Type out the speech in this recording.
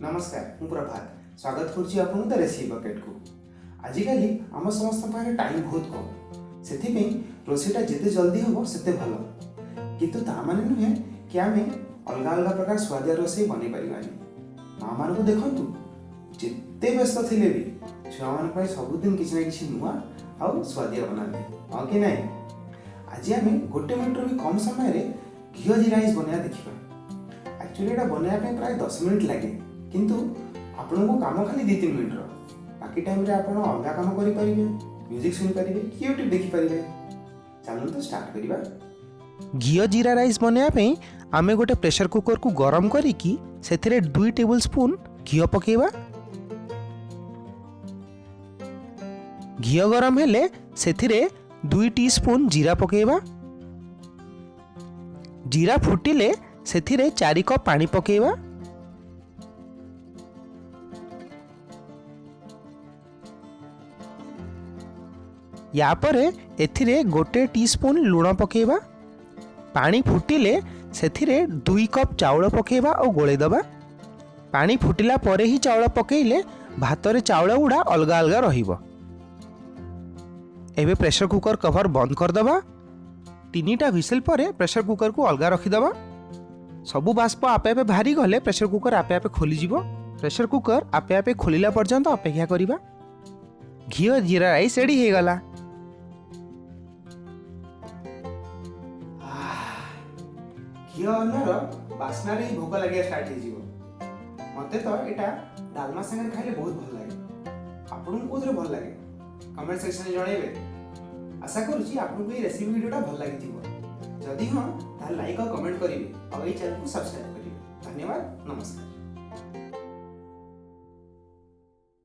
ନମସ୍କାର, ମୁଁ ପ୍ରଭାତ ସ୍ୱାଗତ କରୁଛି ଆପଣଙ୍କୁ ଦ ରେସିପି ବକେଟ୍କୁ। ଆଜିକାଲି ଆମ ସମସ୍ତଙ୍କ ପାଖରେ ଟାଇମ୍ ବହୁତ କମ୍। ସେଥିପାଇଁ ରୋଷେଇଟା ଯେତେ ଜଲ୍ଦି ହେବ ସେତେ ଭଲ। କିନ୍ତୁ ତା ମାନେ ନୁହେଁ କି ଆମେ ଅଲଗା ଅଲଗା ପ୍ରକାର ସୁଆଦିଆ ରୋଷେଇ ବନେଇ ପାରିବାନି। ମାଆମାନଙ୍କୁ ଦେଖନ୍ତୁ, ଯେତେ ବ୍ୟସ୍ତ ଥିଲେ ବି ଛୁଆମାନଙ୍କ ପାଇଁ ସବୁଦିନ କିଛି ନା କିଛି ନୂଆ ଆଉ ସୁଆଦିଆ ବନାନ୍ତି, ହଁ କି ନାହିଁ? ଆଜି ଆମେ ଗୋଟେ ମିନିଟ୍ରୁ ବି କମ୍ ସମୟରେ ଘିଅ ଜିରା ରାଇସ୍ ବନେଇବା ଦେଖିବା। ଆକ୍ଚୁଆଲି ଏଇଟା ବନେଇବା ପାଇଁ ପ୍ରାୟ 10 ମିନିଟ୍ ଲାଗେ, କିନ୍ତୁ ଆପଣଙ୍କୁ କାମ ଖାଲି 2-3 ମିନିଟ୍ର। ବାକି ଟାଇମ୍ରେ ଆପଣ ଅଲଗା କାମ କରିପାରିବେ, ମ୍ୟୁଜିକ୍ ଶୁଣିପାରିବେ କି ୟୁଟ୍ୟୁବ୍ ଦେଖିପାରିବେ। ଚାଲନ୍ତୁ ଷ୍ଟାର୍ଟ କରିବା। ଘିଅ ଜିରା ରାଇସ୍ ବନେଇବା ପାଇଁ ଆମେ ଗୋଟେ ପ୍ରେସର କୁକରକୁ ଗରମ କରିକି ସେଥିରେ 2 ଟେବୁଲ୍ ସ୍ପୁନ୍ ଘିଅ ପକାଇବା। ଘିଅ ଗରମ ହେଲେ ସେଥିରେ 2 ଟି ସ୍ପୁନ୍ ଜିରା ପକାଇବା। ଜିରା ଫୁଟିଲେ ସେଥିରେ 4 କପ୍ ପାଣି ପକାଇବା। ୟା ପରେ ଏଥିରେ 1 ଟି ସ୍ପୁନ୍ ଲୁଣ ପକାଇବା। ପାଣି ଫୁଟିଲେ ସେଥିରେ 2 କପ୍ ଚାଉଳ ପକାଇବା ଆଉ ଗୋଳେଇ ଦେବା। ପାଣି ଫୁଟିଲା ପରେ ହିଁ ଚାଉଳ ପକାଇଲେ ଭାତରେ ଚାଉଳ ଗୁଡ଼ା ଅଲଗା ଅଲଗା ରହିବ। ଏବେ ପ୍ରେସର କୁକର କଭର ବନ୍ଦ କରିଦେବା। ତିନିଟା ହ୍ୱିସେଲ୍ ପରେ ପ୍ରେସର କୁକରକୁ ଅଲଗା ରଖିଦେବା। ସବୁ ବାଷ୍ପ ଆପେ ଆପେ ବାହାରିଗଲେ ପ୍ରେସର କୁକର ଆପେ ଆପେ ଖୋଲିଯିବ। ପ୍ରେସର କୁକର ଆପେ ଆପେ ଖୋଲିଲା ପର୍ଯ୍ୟନ୍ତ ଅପେକ୍ଷା କରିବା। ଘିଅ ଜିରା ରାଇସ୍ ରେଡ଼ି ହେଇଗଲା। ଆଃ, ଘିଅ ଅନ୍ନର ବାସ୍ନାରେ ହିଁ ଭୋକ ଲାଗିବା ଷ୍ଟାର୍ଟ ହେଇଯିବ। ମୋତେ ତ ଏଇଟା ଡାଲମା ସାଙ୍ଗରେ ଖାଇଲେ ବହୁତ ଭଲ ଲାଗେ। ଆପଣଙ୍କୁ କେଉଁଥିରେ ଭଲ ଲାଗେ, କମେଣ୍ଟ ସେକ୍ସନରେ ଜଣାଇବେ। ଆଶା କରୁଛି ଆପଣଙ୍କୁ ଏଇ ରେସିପି ଭିଡ଼ିଓଟା ଭଲ ଲାଗିଥିବ। ଯଦି ହଁ, ତାହେଲେ ଲାଇକ୍ ଆଉ କମେଣ୍ଟ କରିବେ ଆଉ ଏଇ ଚ୍ୟାନେଲକୁ ସବସ୍କ୍ରାଇବ୍ କରିବେ। ଧନ୍ୟବାଦ, ନମସ୍କାର।